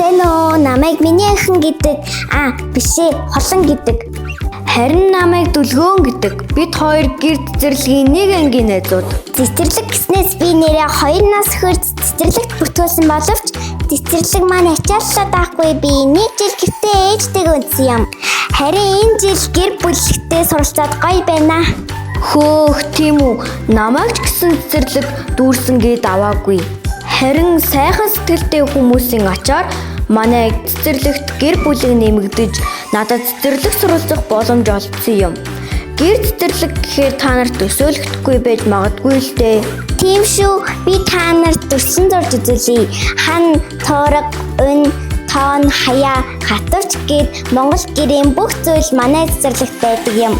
Сайн уу? Намайг миний охин гэдэг. А, биш ээ, Холон гэдэг. Харин намайг Дүлгөөн гэдэг. Бид хоёр гэр цэцэрлэгийн нэг ангийн найзууд. Цэцэрлэг гэснээс би нэрээ 2 нас хүрч цэцэрлэгт бүртгүүлсэн боловч цэцэрлэг маань ачааллаа даахгүй, би нэг жил гэртээ ээжтэйгээ үндсэн юм. Харин энэ жил гэр бүлэгтээ суралцаад гоё байна. Хөөх, тийм үү? Намайг ч гэсэн цэцэрлэг дүүрсэнгээ даваагүй. Харин сайхан сэтгэлтэй хүмүүсийн ачаар манай цэцэрлэгт гэр бүлэг нэмэгдэж, надад цэцэрлэг суралцах боломж олдсон юм. Гэр цэцэрлэг гэхээр та нарт төсөөлөгдөхгүй байж магадгүй л дээ. Тийм шүү. Би та нарт дүрслэн зурж үзүүлье. Хан, туурга, ун, тоон, хаяа, хатавч гээд Монгол гэрийн бүх зүйл манай цэцэрлэгт байдаг юм.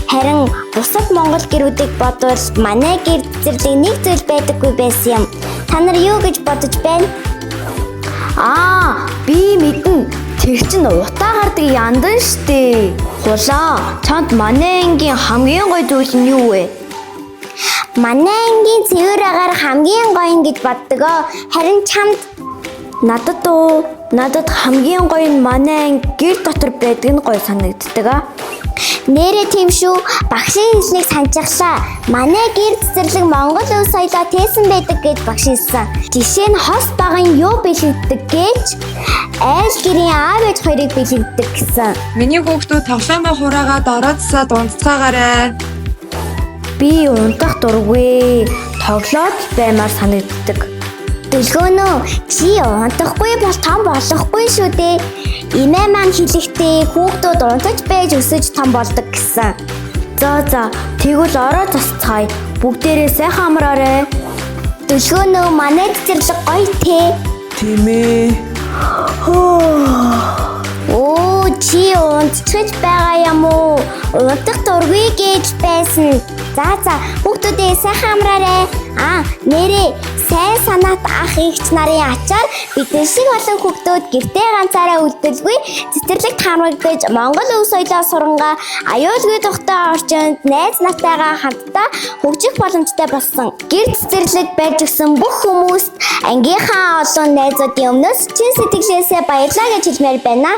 Харин бусад Монгол гэрүүдийг бодвол манай гэр цэцэрлэг нэг зүйл байдаггүй байсан юм. Та нар юу гэж бодож байна? Аа, би мэднэ. Тэр чинь утаа гардаг яндан штэ. Хулаа, чамд манай ангийн хамгийн гоё зүйл нь юу вэ? Манай ангийн цэвэр агаар хамгийн гоё нь гэж боддог. Харин чамд? Надад уу? Надад хамгийн гоё нь манай анги гэр дотор байдаг нь гоё санагддаг аа. Нээрээ тийм шүү. Багшийн хэлснийг санджглаа. Манай гэр цэцэрлэг Монгол өв соёлоо тээсэн байдаг гэж багш хэлсэн. Жишээ нь хос баган юу бэлэгддэг гэж, айл гэрийн аав ээж хоёрыг бэлэгддэг гэсэн. Миний хүүхдүүд тоглоомоо хураагаад ороо засаад унтцаагаарай. Би унтах дургүй. Тоглоод л баймаар санагддаг. Дүлгөөнөө, чи унтахгүй бол том болохгүй шүү дээ. Эмээ маань хэлэхдээ хүүхдүүд унтаж байж өсөж том болдог гэсэн. За, тэгвэл ороо засцгаая. Бүгдээрээ сайхан амраарай. Дүлгөөнөө, манай цэцэрлэг гоё те. Тийм ээ. Оо, чи унтчихж байгаа юм уу? Унтах дургүй гэж байсан. За, хүүхдүүдээ сайхан амраарай. Аа, нэрээ сайн санаат ах эгч нарын ачаар бидний шиг олон хүүхдүүд гэртээ ганцаараа үлдэлгүй цэцэрлэгт хамрагдаж, Монгол өв соёлоо сурангаа аюулгүй тухтай орчинд найз нартайгаа хамтдаа хөгжих боломжтой болсон. Гэр цэцэрлэг барьж өгсөн бүх хүмүүст ангийнхаа олон найзуудын өмнөөс чин сэтгэлээсээ баярлалаа гэж хэлмээр байна.